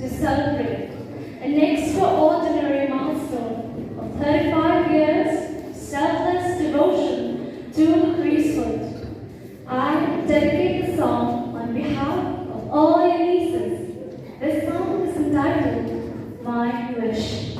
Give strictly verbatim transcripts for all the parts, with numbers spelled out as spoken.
Celebrate an extraordinary milestone of thirty-five years selfless devotion to the priesthood. I dedicate the song on behalf of all your nieces. This song is entitled My Wish.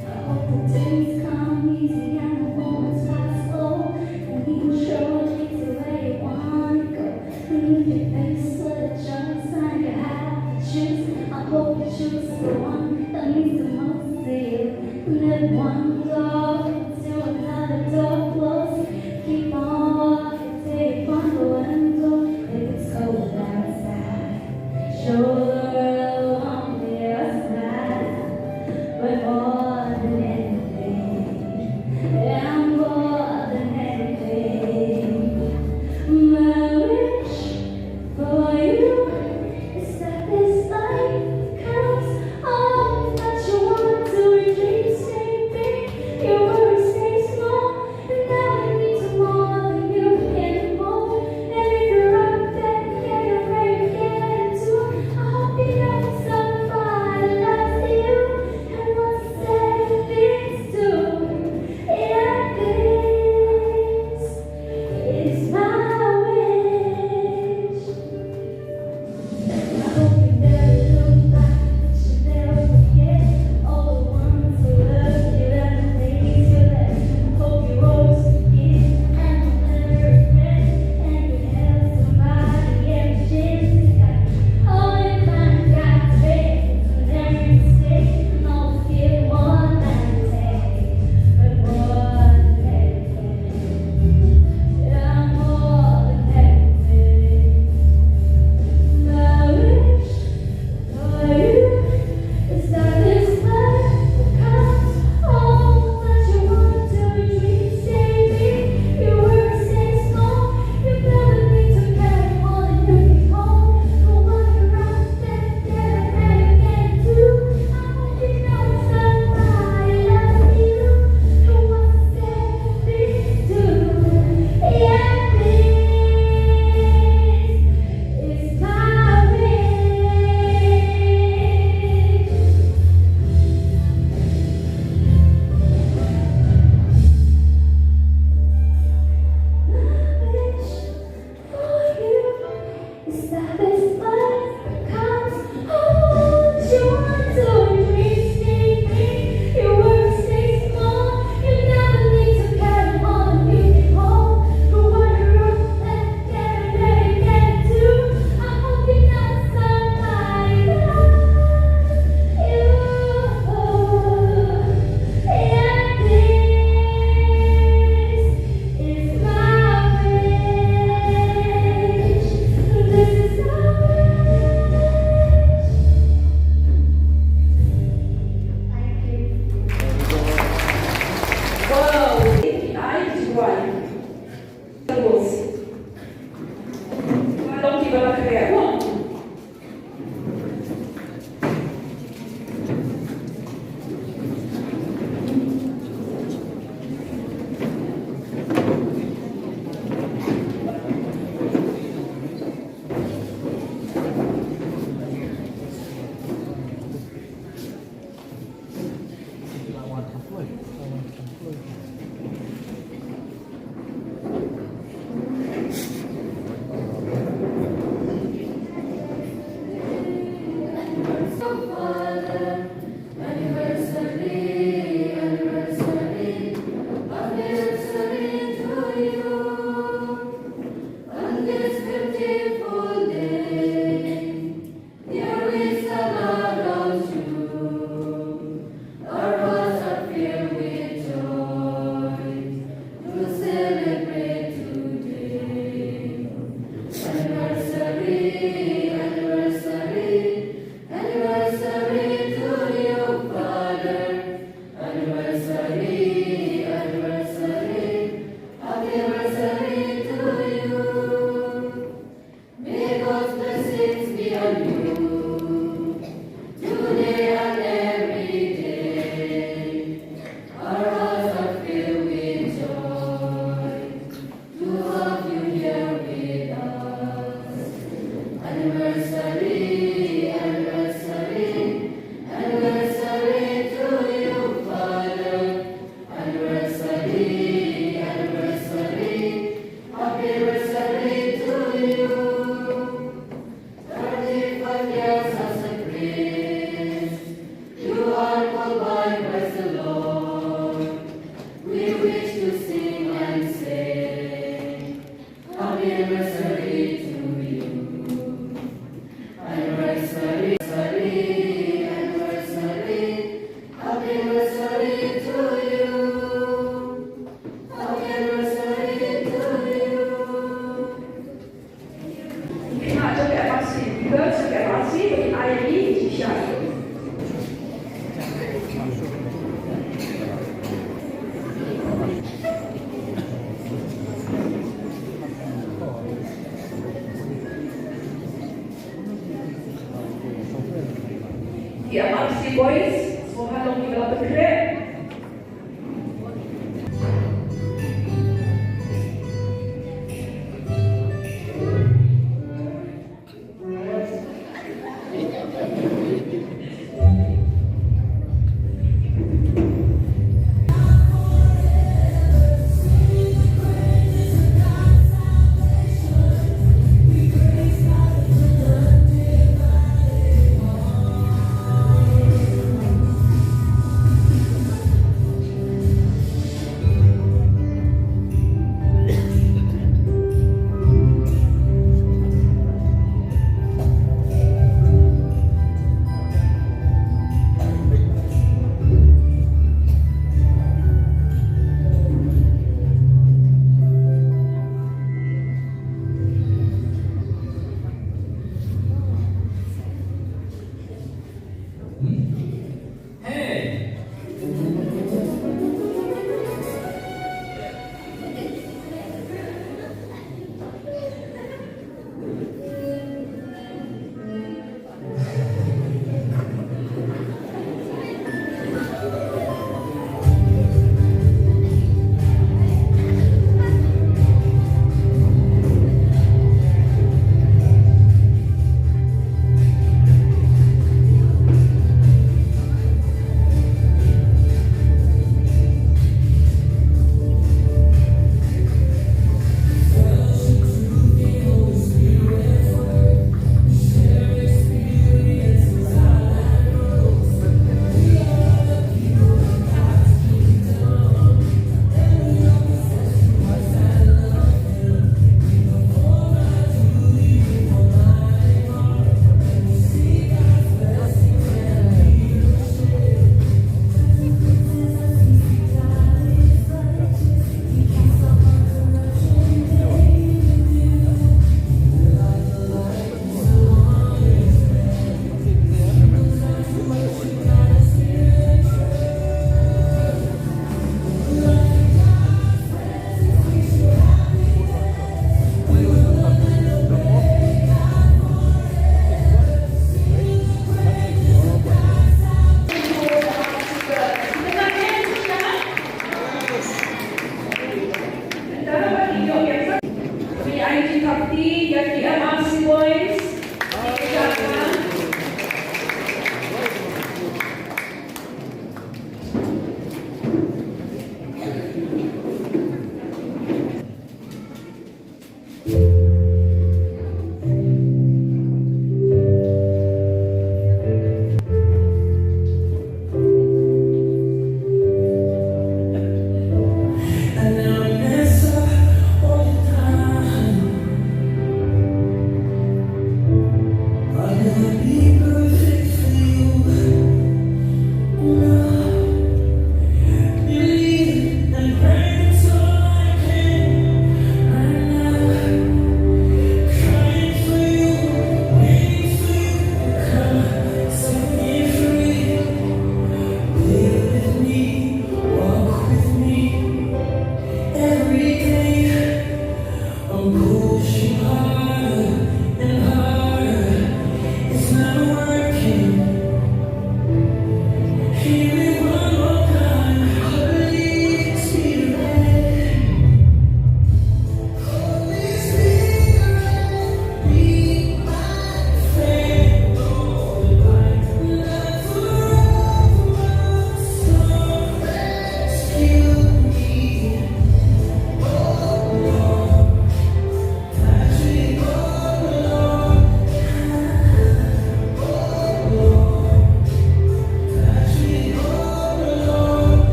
I hope the days come easy and the moments pass slow, and we will show you the way you wanna go. And if you face the choice and you have to choose, I hope you choose the one that means the most to you. And if one door leads to another door close, keep on walking till you find the window. If it's cold outside, show the world on the other side. But more than anything, yeah, more than anything, my wish for you is that this life comes off, that you want to dream, stay big. Ki M R C Boys, sngewbha long kiba la pynkhreh.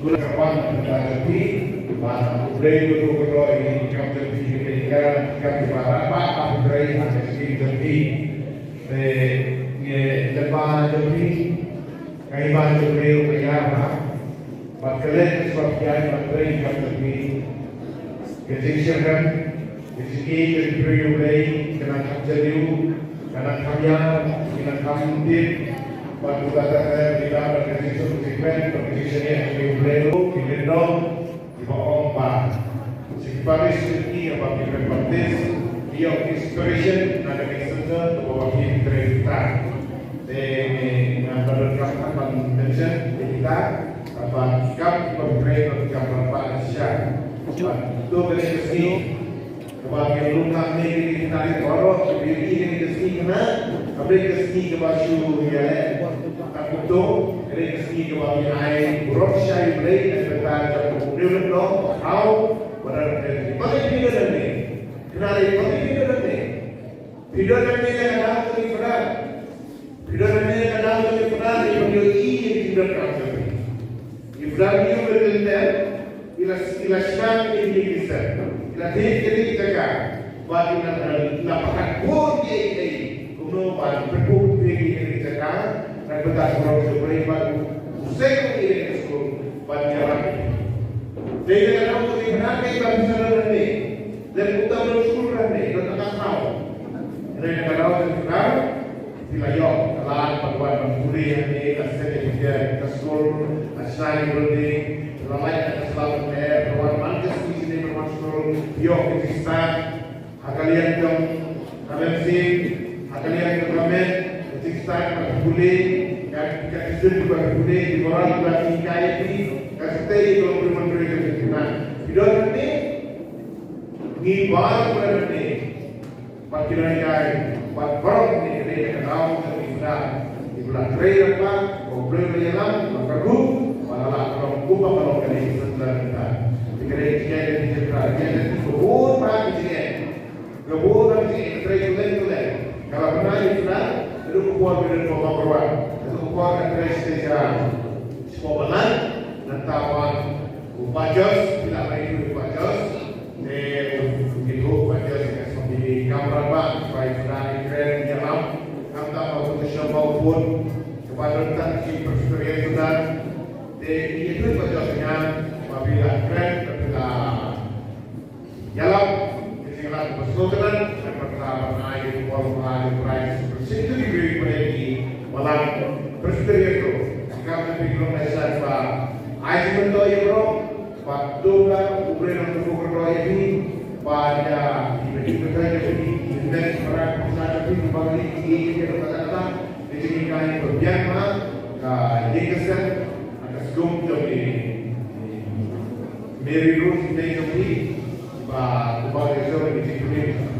Kula ka ban ka jong phi, ba U Blei u kyrkhu ïa ki kam jong phi, ki kam jong phi ba la ba ha U Blei ha ka jingim jong phi. Te ngi lem ba jong phi, ka i ba jong phi ka ïa ba. Bad ka leh ka sbab ïa ba trei kam jong phi. Ka jingshitrhem, ka jingïeit ka jingïeit U Blei, ka nang kham jylliew, ka nang kham ïar, ka nang kham tip. Bad u la dang eh, u la dang eh, ka jingsuk, ka jingkmen, ka jingshaniah, ka jingïeit U Blei, ki lyngdoh, kiba ong ba. Sha ki parish ki ba ki pynbaptis, ki ïoh inspiration, na ka jingshaniah, kaba ba ki trei kita. Te ngi ngam ba donkam ban mention ïa kita, ba ki kam kiba trei, ba ki kam ba ba sha. Ba to ka dei ka sngi kaba ngi lum lang ne ki kita ri baroh, ki ri ki ka sngi kane, ka dei ka sngi kaba shu ïaleh. Ka kumto, ka dei ka sngi kaba ngi ai burom sha U Blei, na ka bynta jong U Blei, u Blei u khraw, ba da ka dei. Ba ngi phi don ne, kane ri ba ngi phi don ne. Phi don ne, ka dei ka daw ka dei ka daw. Phi don hangne ka daw jong ki Phadar, ki ban ïohi ïa ki jingdonkam jong phi. Ki Phadar ki ïohi ïa ki jingdonkam, ki la, ki la shna ïa ki jingdonkam. Ki la thied ïa ki jaka. Bad ki la, la, la pakat bun kiei kiei. Kumno ban pynbun ïa ki jaka. Nang bynta burom jong U Blei bad u seng ïa ki skul. Bad ïa ram. Dei ka daw jong ki Phadar ki ban shna hangne. Dei kumta don skul hangne, don ka daw. Dei ka daw jong ki Phadar. Phi la ïoh ka lad ban wan ban pule hangne, ka certificate ka skul, ka shna building, la lait ka sla ban leh, ban wan man ka sngi shane ban wan skul, ïoh ka jingstad ha ka liang jong ka mynsiem, ha ka liang jong ka met, ka jingstad ban pule, ka, ka jingstad ban pule, ki moral ban hikai ïa phi, ka stei ïa ka long phi ban pule ka jingstad. Phi don hangne, ngi baroh phi don hangne. Bad ki nonghikai, bad baroh ngi trei ka daw ka dei ka daw. Ngi la trei lypa, ba U Blei u la ïalam, ba ka ruh, ba la lah ka long kumba ka long kane ka seng ka daw. Ngi trei ki jingtrei, ki jingtrei, ki jingtrei, ka bun bha ki jingtrei. Ka bun bha ki jingtrei, trei ki leng ki leng. Ka la bna ki jingtrei, ka dei ka por ka dei ka por ka ruh. Ka dei ka por ka trei shisha. Shisha balang, nangta wan u Bah Jos, phi la rai u Bah Jos. Te u, u, u, u Bah Jos ka song di kamra ba, bai phi la rai kren ïalam. Nangta ba u Bah Jos ba u pun, ka ba don tang ki presbyterian sudah. Te i tu Bah Jos nya, ba phi la kren, ba phi la ïalam, ki jingïalam ba sngewtynnat, ban pyntrei ban ai ïa u bor ba ai u Khrist. Shisha ki briew ba dei ki balang Presbyterian ruh. Kam da phi long ai sha ba ai jingmyntoi ïa baroh, ba to ba U Blei un kyrkhu kyrdoh ïa phi, ba ïa ki ba ki kyrdoh ïa phi, ki nek para pisa ïa phi, ba ki ki ki kata kata, ki jinghikai ba biang ma, ka ïing ka sem, ka sngewthuh jong ki. Mary Rose Mary Rose, ba, ba, ba,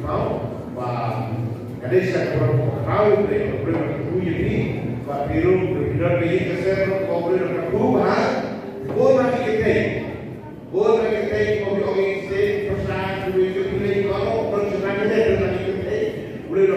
ba, ba, ka dei sha ka briew ba khraw, briew ba khraw, briew ba khraw ïa phi, ba phi ruh, briew ba don ka ïing ka sem, ba briew ba khraw, ba, bun ba ki kynthei, bun ba ki kynthei, ba ki ong ki kynthei, pyrshah, briew ba ki kynthei, ba, ba, ba, ba, briew ba ki kynthei, briew ba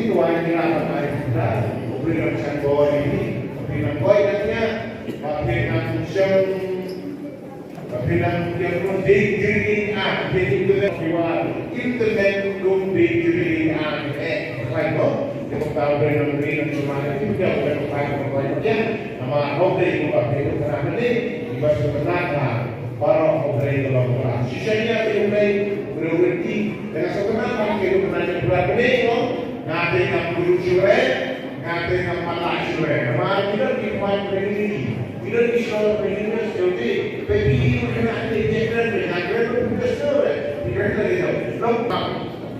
Shisien wai ni la ka ai kita, u Blei nang sngewbha ïa phi, u Blei nang koi ïa phi, ba phi nang shong, ba phi nang ïa phi degree ïa phi, internet ki wan, internet kum degree ïa phi, eh, khlaiñ mo, te ko ta u Blei nang ri nang sumar, ki u Blei nang khlaiñ ko khlaiñ ko ïa, namar u Blei ko ba phi u kana mane, ki ba sumar na, baroh u Blei ko ba. Shisha ïa phi u Blei, u Blei u ri, te nga sumar na, ki u kana ïa phi u Blei ko, nga te nga phi u sumar, Nga te nga pala sure. Namar ki don ki kuan training. Ki don ki sure training ni security. Pe ki ni kena ni je kena ni nga kena ni kena sure. Ni kena ni kena. Long tak.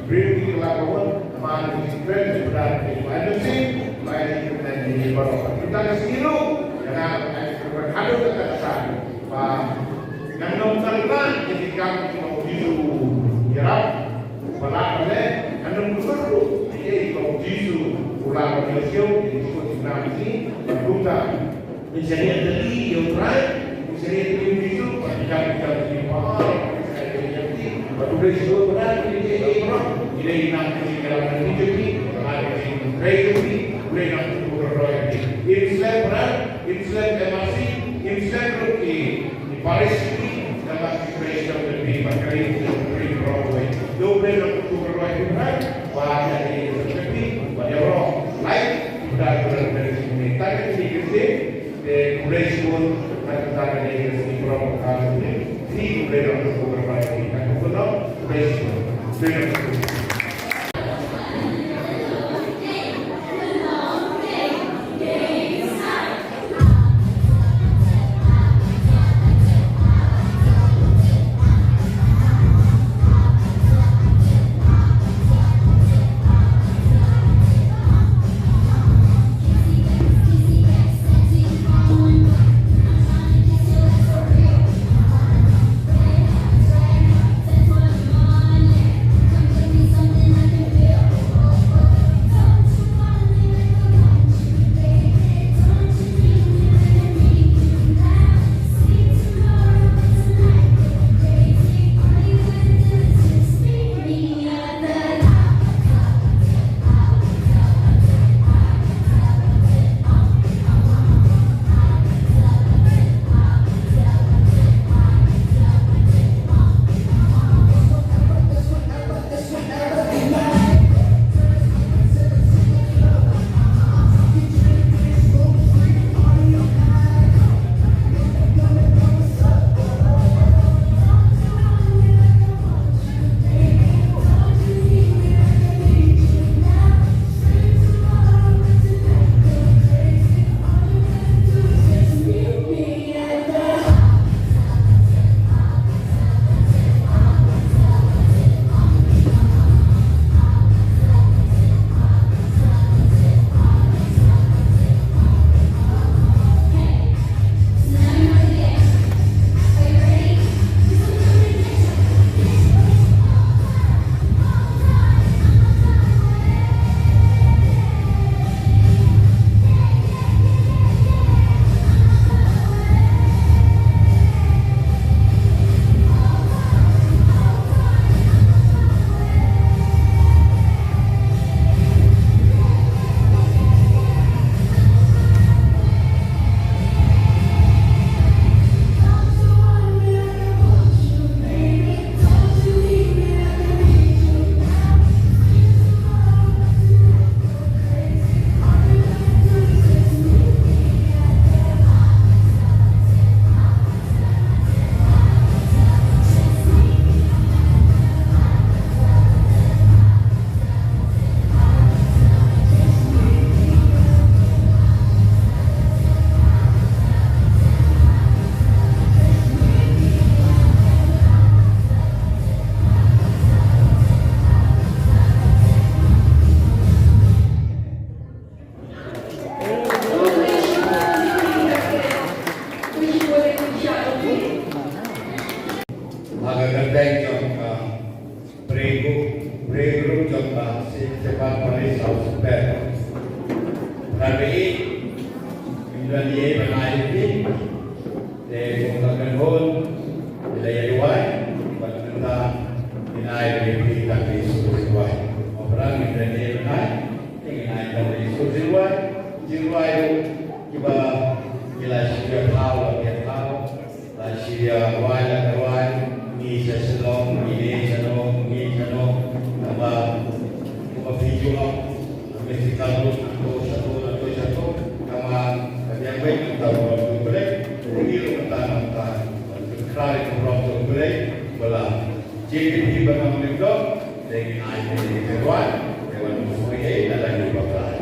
Beri ki kelak kawan. Namar ki kena ni kena ni kena ni kena ni baru. Kita ke sini lu. Karena ada kata-kata. Ba ngan ym tang na ïa ki kam ki ma u Jisu u ïarap. Ba lah ban leh, ngan ym kynduh ruh ïa kiei ba u Jisu u lah ban ïohsngew ïa ki jingkut jingkam jong ngi. Bad kumta ngin sa ïatylli ïa U Trai, ngin sa ïatylli ïa u Jisu, bad ki kam ki jam jong ngi baroh ngin sa ïatylli ïa ki. Bad U Blei sngewbha ïa ki baroh. Ki dei ki nang ki jingïarap jong ngi, ki nang ki jingtrei jong ngi. U Blei nang u kyrkhu ïa ki. Im slem brother, im slem M R C, im slem ruh ki Parish ki, da ka Parish ka Parish ba ka ri ka Parish Broadway. Do ble na ku Broadway ku kan, ba da ri ka Parish, ba da ro. Lai, da ka Parish ni. Ta ka ni ka ni, de Parish pun, da ka da ka ni ka ni Broadway ka ni. Ni ble na ku Broadway, da ku no, Parish pun. Ble na ku Ka kyrteng jong ka playgroup, playgroup jong ka Saint Stephen Parish House Band. Rabi, Indra ye banai phi. Te kum ka kan hon, ila ya duwai, ban mynta, ina ya phi tak di su duwai. Obra Indra ye banai, ina ya tak di su duwai. Duwai, kiba, ila shia phaw, ya phaw. La shia rwai la ka rwai, ngi sha Shillong, ngi ne sha no, ngi sha no, kaba, kaba phi ju ong, kaba phi ka lut, na to sha to, na to sha to, kaba, ka biang beit ka burom to Blei, ngi ruh ka ta ka ta, ka krai ka burom to Blei, bala. Jin phi ba nang lim dong, dei ngi ai ngi ka rwai, dei wan ngi soi ei, na la ngi ba krai.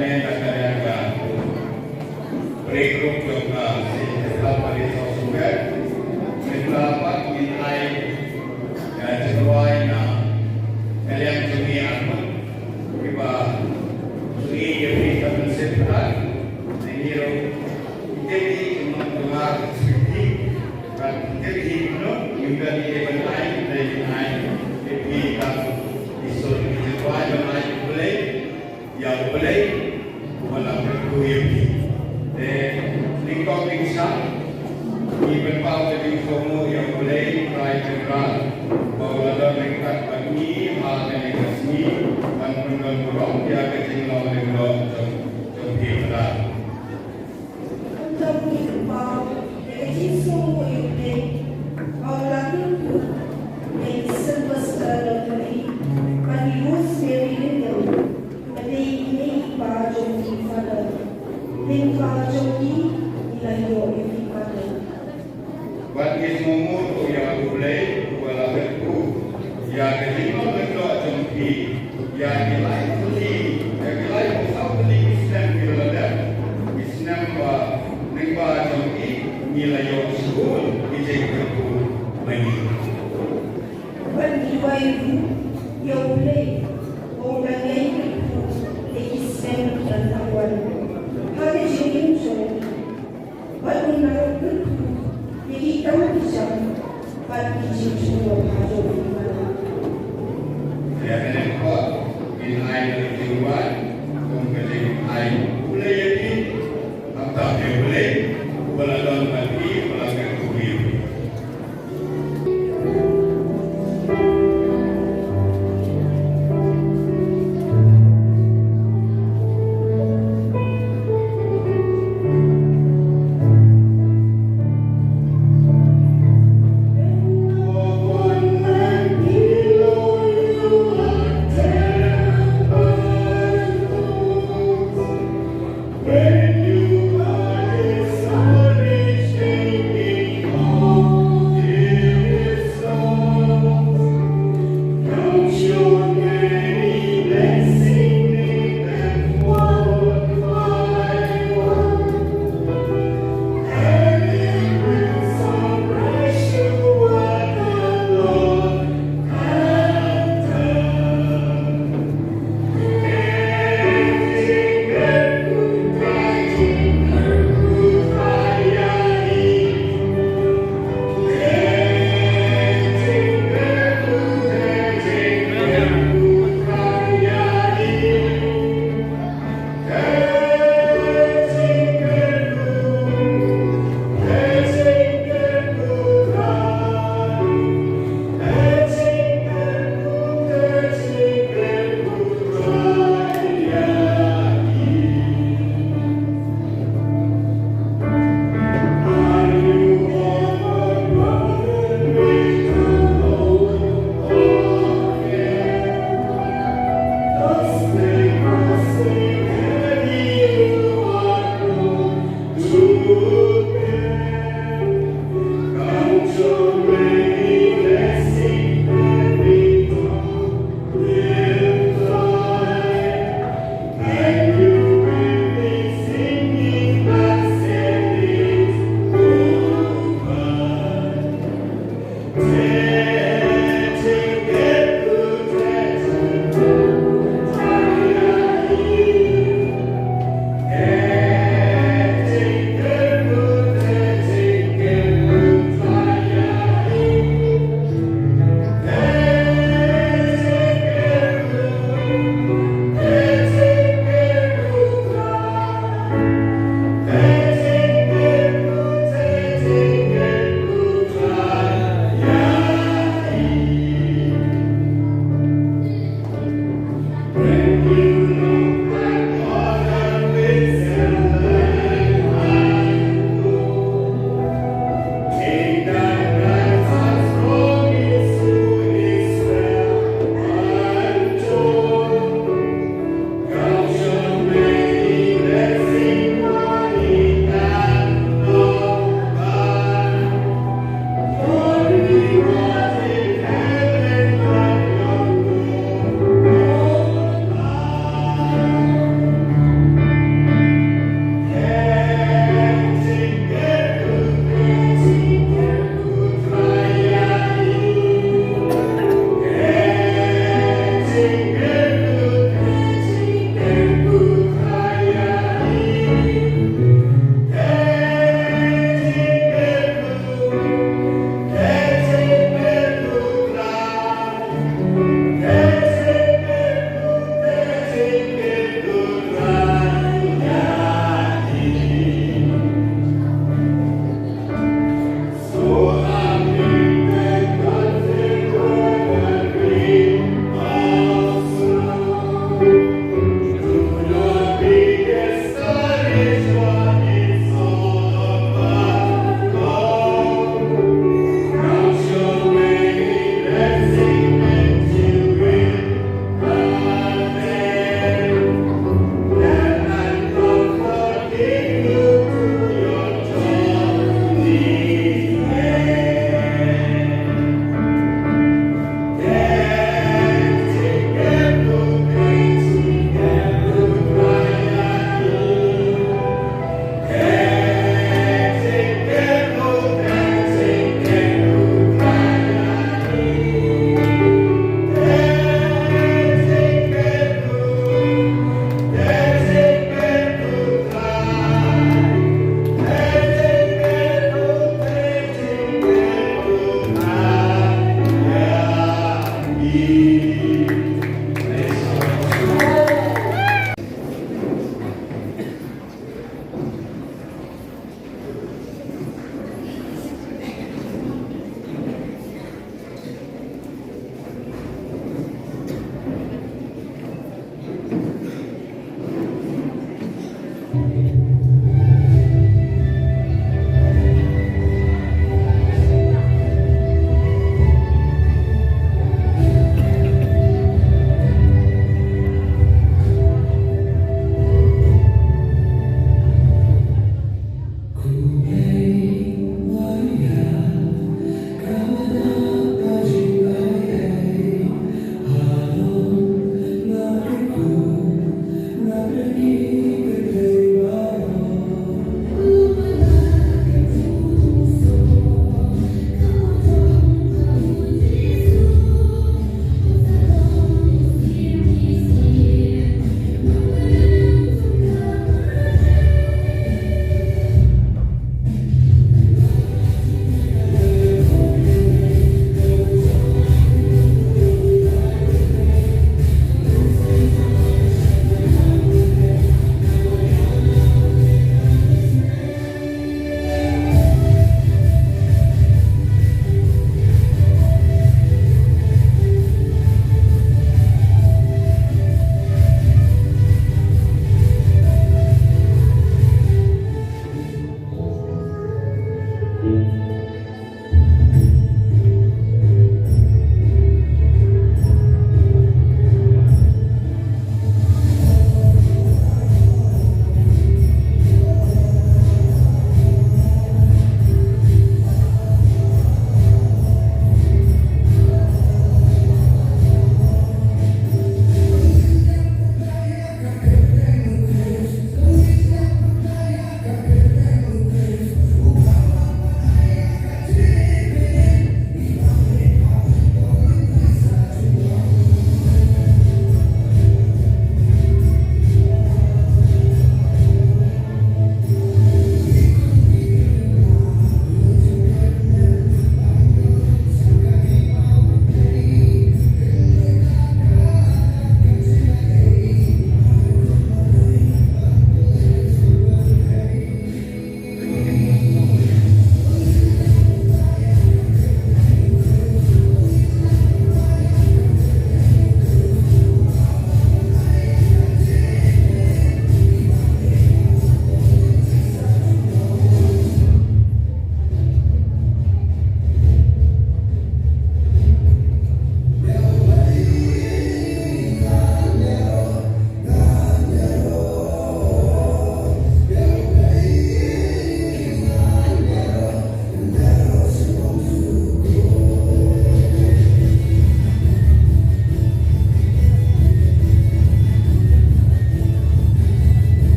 Kane ka dei ka break group jong ka Saint Joseph Parish of Sumet. Mynta pat ngin ai ka jingrwai na ka liang jong ngi arngut kiba jong ngi ïa phi ka mynsiem pynban. Ngi ruh ki tip hi jong ngi jong nga ka sngewthuh. Kan ki tip hi kumno, ngi ban ïa ban ai, ban ai ïa phi ka isur ki jingrwai ban ai U Blei. Ïa U Blei uba la kyrkhu ïa phi. Te nyngkong nyngkong ngi pynpaw ka jingsngewnguh ïa U Blei Trai Kynrad ba u la don ryngkat bad ngi ha kane ka sngi ban pyndon burom ïa ka jinglong lyngdoh jong jong phi Kynrad. Kumta ngi pynpaw ïa ka jingsngewnguh ïa U Blei ba u la kyrkhu ïa i Sylvester Lottery bad i Rosemary Lyngdoh. Ba dei i mei i pa jong phi Father. Lyngba jong ki ngi la ïoh ïa phi Father. Bad ngi sngewnguh ruh ïa U Blei uba la kyrkhu ïa ka jinglong lyngdoh jong phi ïa ki lai tylli, ïa ki laiphew saw tylli ki snem kiba la dep, ki snem ba lyngba jong ki ngi la ïoh shuh ki jingkyrkhu ma ngi. Bad ngi duwai ruh ïa U Blei ba un nang ïai kyrkhu ïa ki snem kiban sa wan ha ka jingim jong ngi. Bad un nang kyrkhu ïa ki kam ki jam bad ki jingthmu ha jong ngi. Ïa kane ka por ngin ai ïa ka jingwan kum ka jingai U Blei ïa phi. Khamtam ïa U Blei uba la don bad phi, uba la kyrkhu ïa phi.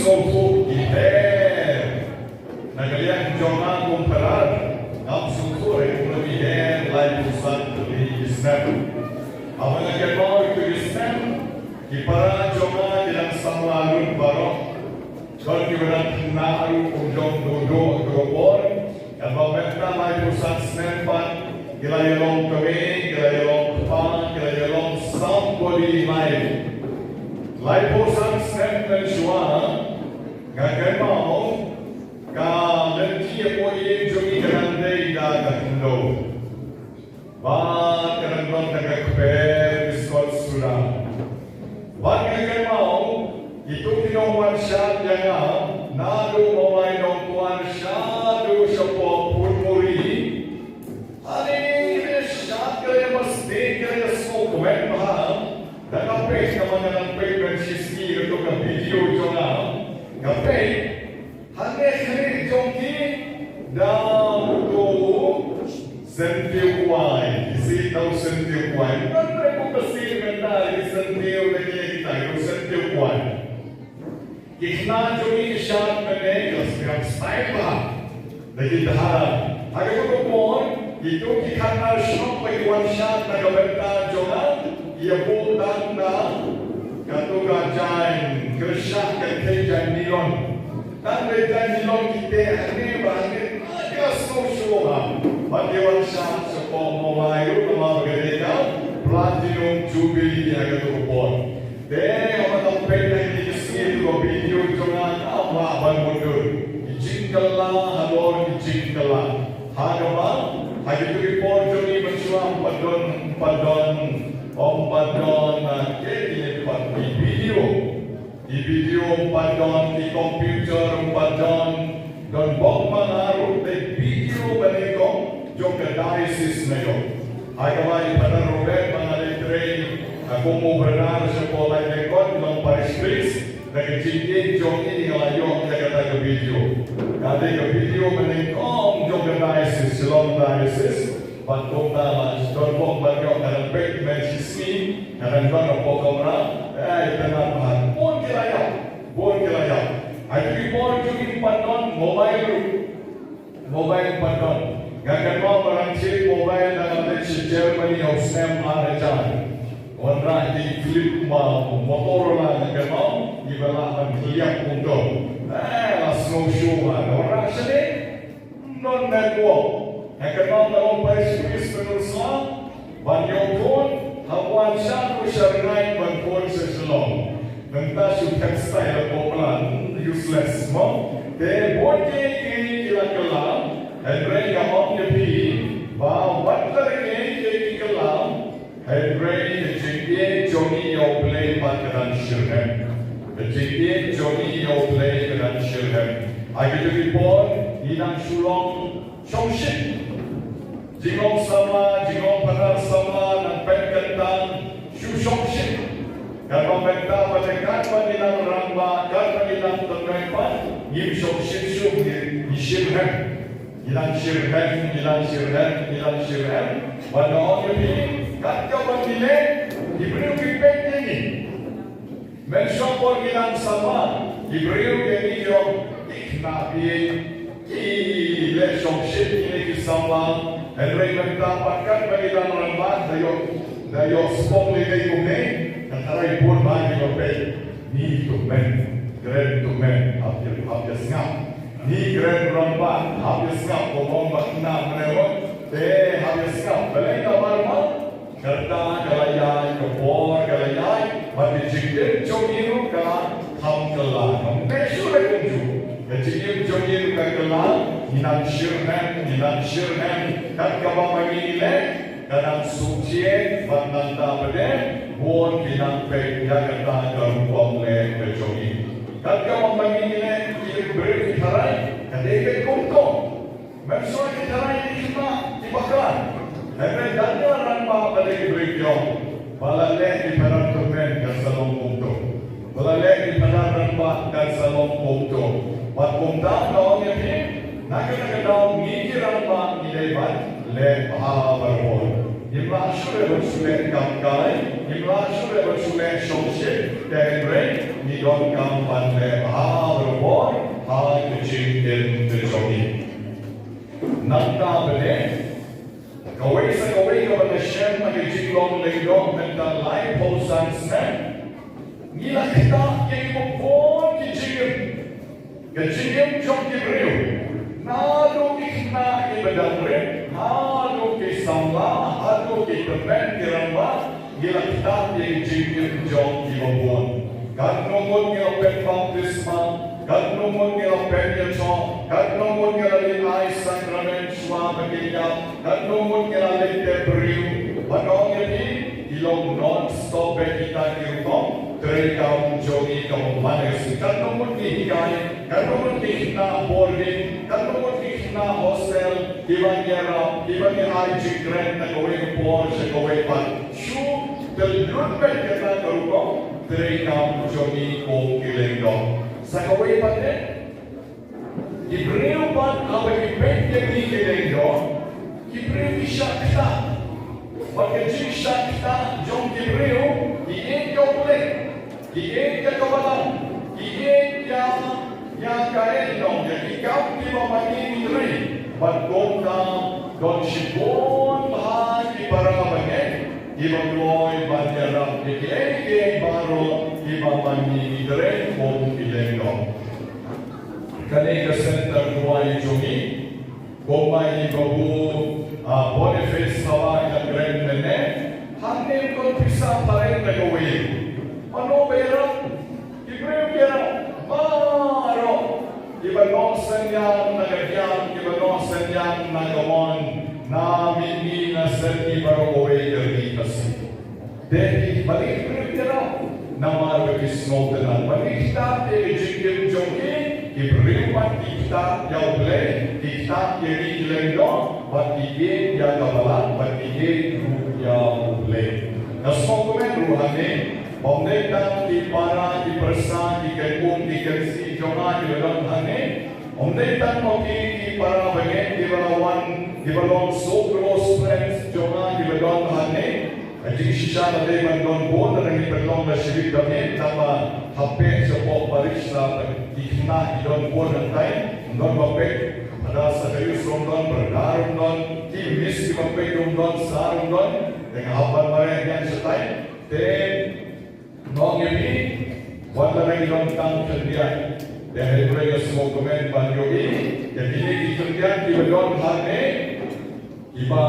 Sngewthuh ki her. Na ka liang jong nga kum Phadar, ngam sngewthuh re kum ki her laiphew san tylli ki snem. Haba nga kynmaw ïa ki snem, ki para jong nga ki dang samla lut baroh. Don kiba dang khynnah ruh kum jong Dodo ha kata ka por. Katba mynta laiphew san snem pat, ki la ïalong kmie, ki la ïalong kpa, ki la ïalong somebody in life. Laiphew san snem mynshuwa, nga kynmaw ka lynti ïa ka ïing jong ngi ka dang dei da ka khyndew. Bad ka dang don da ka kper biskot suda. Bad nga kynmaw kito ki nongwan shad ïa nga, naduh Mawlai Nongkwar shaduh shapoh Phunmuri. Ani, ki shad, ki la ïa masti, ki la ïa sngewkmen bha. Da nga peit, namar nga dang peit ban shisngi ïa kato ka video jong nga. Nga peit, hangne khlieh jong ki da uto u syntiew kwai. Ki sih da u syntiew kwai. Ngan peit, u ka sih mynta ki syntiew, da ki, kita u syntiew kwai. Ki khynnah jong ngi ki shad mynne ki la sngap style bha da ki dhar. Ha kata ka por kito ki khynnah shnong ba ki wan shad na ka bynta jong nga, ki ïa buh tang da kato ka jaiñ kyrshah, ka thei jaiñ nilon. Tang da jaiñ nilon ki teh hangne bad hangne, ah, ki la sngewsih bha. Bad ki wan shad shapoh Mawlai ruh namar ba ka dei ka Platinum Jubilee ha kata ka por. Te haba nga peit ïa kine ki sngi, kito ki video jong nga, nga lah ban mutdur. Ki jingkylla halor ki jingkylla. Ha kaba, ha kito ki por jong ngi mynshuwa ym pat don, ym pat don, ym pat don, ah, kine pat ki video. Ki video ym pat don, ki computer ym pat don. Don bok ma nga ruh te video ba nyngkong jong ka diocese nga ïoh. Ha kaba i Phadar Robert ba nga la trei, ah, kum u Phadar shapoh Laityngkot, i long parish priest, da ka jingïeit jong i nga la ïoh ïa kata ka video. Ka dei ka video ba nyngkong jong ka diocese, Shillong diocese. Bad kumta la don bok ba ïoh, nga dang peit mynshisngi, nga dang don hapoh kamra, eh, i tnat bha. Bun ki la ïap, bun ki la ïap. Ha kito ki por jong ngi ym pat don mobile ruh. Mobile ym pat don. Nga kynmaw ba dang thied mobile dang leit sha Germany ha u snem ar hajar. Wanrah ki flip, ma Motorola nga kynmaw, kiba lah ban kylliap kumto. Eh, la sngewsih bha. Wanrah shane, ym don network. Nga kynmaw nga long parish priest Pyndonkhanong, ban ïoh phone, hap wan sha u Sharngai ban phone sha Shillong. Nangta shu text style la pop la, hmm, useless mo. Te bun kiei kiei ki la kylla, hynrei nga ong ïa phi ba wat la kiei kiei ki kylla, hynrei ka jingïeit jong ngi ïa U Blei pat ka dang shitrhem. Ka jingïeit jong ngi ïa U Blei ka dang shitrhem. Ha kito ki por ngi dang shu long shongshit. Jinglong samla, jinglong phadar samla, nang pynkyntang, shu shongshit. Katba mynta pat, katba ngi dang rangbah, katba ngi dang tynrai pat, ngim shongshit shuh, ngi, ngi shitrhem. Ngi dang shitrhem, ngi dang shitrhem, ngi dang shitrhem. Bad nga ong ïa phi, kat kaba ngi leh, ki briew ki peit ïa ngi. Mynshuwa por ngi dang samla, ki briew ki ong, ki khynnah phi, ki leh shongshit kine ki samla. Hynrei mynta pat katba ngi dang rangbah, da ïoh, da ïoh spong lei lei kumne, ka tharai bun ba ki la peit. Ni to men, kren to men, hap ïa, hap ïa sngap. Ni kren rangbah, hap ïa sngap, ko ong ba khynnah mynne mo, te hap ïa sngap. Balei, namar ba kata ka la ïaid, ka por ka la ïaid, bad ka jingim jong ngi ruh ka kham kylla. Ngam leh shuh re kumjuh. Ka jingim jong ngi ruh ka kylla, ngi nang shitrhem, ngi nang shitrhem. Kat kaba ma ngi ngi leh, ka nang sngewthuh, bad nangta pat de, bun ki nang peit ïa kata ka rukom leh ka jong ngi. Kat kaba ma ngi ngi leh, ki briew ki tharai, ka dei beit kumto. Mynshuwa ki tharai ki khynnah kiba khlaiñ. Hynrei dang ïa rangbah ba dei ki briew ki ong, ba la leh ki phadar tymmen kan sa long kumto. Ba la leh ki phadar rangbah kan sa long kumto. Bad kumta nga ong ïa phi, na kata ka daw ngi ki rangbah ngi dei ban leh bha barabor. Ngim lah shuh ban shu leh kam kai, ngim lah shuh ban shu leh shongshit, te hynrei ngi donkam ban leh bha barabor ha ka jingim ka jong ngi. Nangta bad kawei sa kawei kaba nga shem ha ka jinglong lyngdoh mynta laiphew san snem, ngi la ktah ïa kiba bun ki jingim. Ka jingim jong ki briew, naduh ki khynnah kiba dang rit haduh ki samla, haduh ki tymmen ki rangbah, ngi la ktah ïa ki jingim jong kiba bun. Katno ngut ngi la pynbaptisma, katno ngut ngi la pynïathoh, katno ngut ngi la leit ai sakramen shuwa ba kin ïap, katno ngut ngi la leit tep briew. Ban ong ïa phi, ki long non stop bad kita ki rukom treikam jong ngi ka umane. Katno ngut ngi hikai, katno ngut ngi khynnah boarding, katno ngut ngi khynnah hostel, kiba ngi ïarap, kiba ngi ai jingkren na kawei ka por sha kawei pat. Shu tyllut bad kata ka rukom treikam jong ngi kum ki lyngdoh. Sa kawei pat ne, ki briew pat haba ki peit ïa kine ki lyngdoh, ki briew ki shah ktah. Bad ka jingshah ktah jong ki briew, ki ïeit ïa U Blei, ki ïeit ïa ka balang, ki ïeit ïa, ïa ka ïeit nong, ïa ki kam kiba ma ngi ngi trei. Bad kumta don shibun bha ki para bangeit kiba kloi ban ïarap ïa kiei kiei baroh kiba ma ngi ngi trei kum ki lyngdoh. Kane ka center duwai jong ngi, kumba i babu, ah, Boniface Sawai ka kren mynne, hangne ym don pisa phareng da kawei. Mano ba ïarap? Ki briew ki ïarap baroh. Kiba nongsynñiang na ka diang, kiba nongsynñiang na ka mon, na mihngi na syrngi baroh kawei ka ri Khasi. Te ki, balei ki briew ki ktah? Namar ba ki sngewtynnat. Balei ki ktah ïa ka jingim jong ki? Ki briew pat ki ktah ïa U Blei, ki ktah ïa ki lyngdoh, bad ki ïeit ïa ka balang, bad ki ïeit ruh ïa U Blei. Nga sngewkmen ruh hangne, ym dei tang ki para, ki pyrsa, ki kynhun, ki kynsi jong nga kiba don hangne. Ym dei tang ma ki, ki para bangeit kiba la wan, kiba long so close friends jong nga kiba don hangne. Ka jingshisha ka dei ban don bun, lada ngi pynlong da shibit da miet, tang ba hapdeng shapoh parish la ki khynnah ki don bun hangtai, ym don ba peit, Father Zacharias ruh ym don, Brother ym don, ki miss kiba peit ruh ym don, Sir ym don, te nga hap ban mareh ïa shatai, te nga ong ïa phi, wat la ngi don tang khyndiat, te hynrei nga sngewkmen ban ïohi ïa kine ki khyndiat kiba don hangne, kiba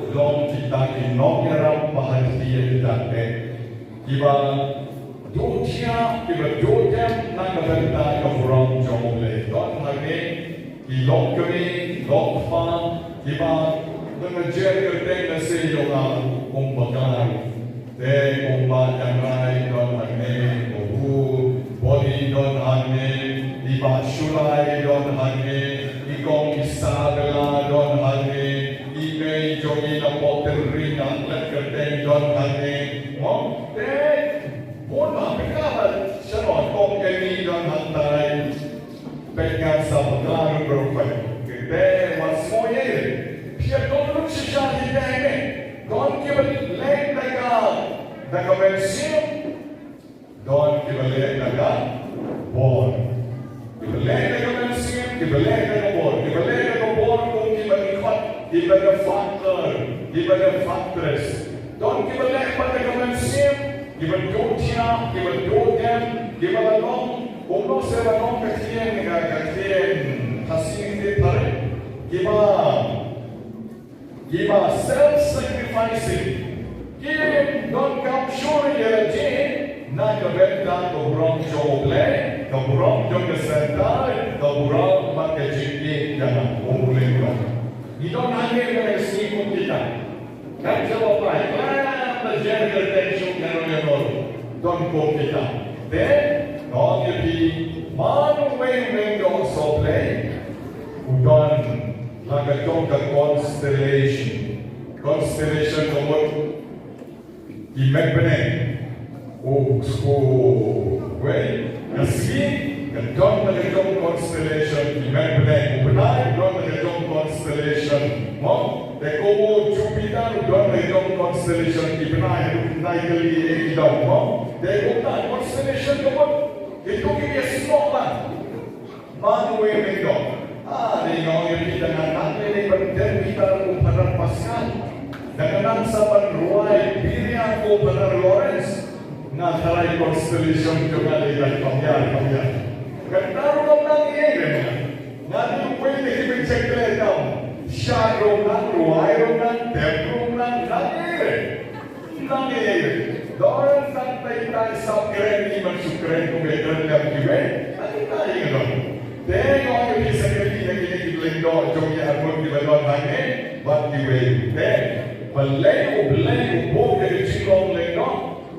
long kita ki nongïarap ba ha kti ïa kita, kiba duh thiah, kiba duh dem na ka bynta ka burom jong U Blei. Don hangne ki longkmie, longkpa, kiba don ha jer kyrteng, lehse ïoh nga kum bakla. Te kumba Ïangrai don hangne, u Boni don hangne, i Bah Shulai don hangne, i Kong Isabella don hangne, i mei jong ngi na Pohtynrih na klet kyrteng don hangne. Mo, te bun ba pynka ba shano Kong Kenny don hangtai. Peit ngan sa bakla ruh baroh peit. Te wat sngew ïa ïa. Phi ïa don lut shisha hi te hi ne. Don kiba leh da ka, da ka mynsiem. Don kiba leh da ka bor. Kiba leh da ka mynsiem, kiba leh da ka bor. Kiba leh da ka bor kum kiba dkhot, kiba dei factor, kiba dei factress. Don kiba leh pat da ka mynsiem, kiba duh thiah, kiba duh dem, kiba la long, kumno se la long ka ktien, ka, ka ktien Khasi ngi tip phareng, kiba, kiba self-sacrificing, kim donkam shuh ïa lade na ka bynta ka burom jong U Blei, ka burom jong ka center, ka burom bad ka jingïeit ïa U Blei. Ngi don hangne ha ka sngi kum kita. Kan jubab bai, khlem da jer kyrteng shuh ïano ïano ruh. Don kum kita. Te, nga ong ïa phi, man uwei u lyngdoh sohblei u don la ka jong ka constellation. Constellation ka mut ki met bneng. U, u, wei, ka sngi ka don la ka jong constellation, ki met bneng. U bnai u don la ka jong constellation. Mo? Te ko u Jupiter u don ha i dong constellation ki bnai, u bnai kali e ki dong mo. Te ko ta constellation ka bot. Te ko ki ïa snoh ba. Man u e me dong. Ah, ni ngong ïa phi da ngan nang ne ne ban dem phi ta u Phadar Pascal. Da ngan nang sa ban rwai biria ko Phadar Lawrence. Nga tharai constellation jong nga dei ban pynïar, pynïar. Kata ruh nang ïa re nga. Nga dei uwei na ki pyncheck le tau. Shad ruh nang, rwai ruh nang, tem ruh nang, nang ïa re. Nang ïa re. Don tang tai tai sap kren ki ban shu kren kumba kren lem kiwei. Nang ïa tai ïa don. Te nga ong ïa phi sa kren ki na kine ki lyngdoh jong ki arngut kiba don hangne bad kiwei. Te Balei U Blei u buh ïa ka jinglong lyngdoh?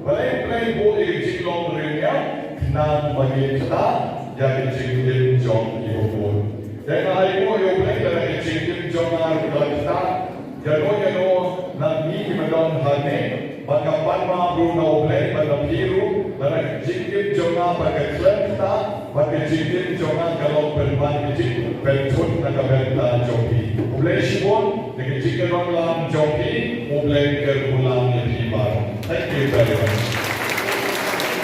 Balei U Blei u buh ïa ka jinglong riew ngiam? Khnang ba ngin ktah ïa ka jingim jong kiba bun. Te nga ai nguh ïa U Blei lada ka jingim jong nga ruh ka la ktah. Ïano ïano na ngi kiba don hangne, bad nga pan map ruh na U Blei bad na phi ruh, lada ka jingim jong nga pat ka khlem ktah, bad ka jingim jong nga ka long pynban ka jingpynthut na ka bynta jong phi. Khublei shibun ïa ka jingïalang jong phi, U Blei un kyrkhu lang ïa phi baroh. Thank you very much.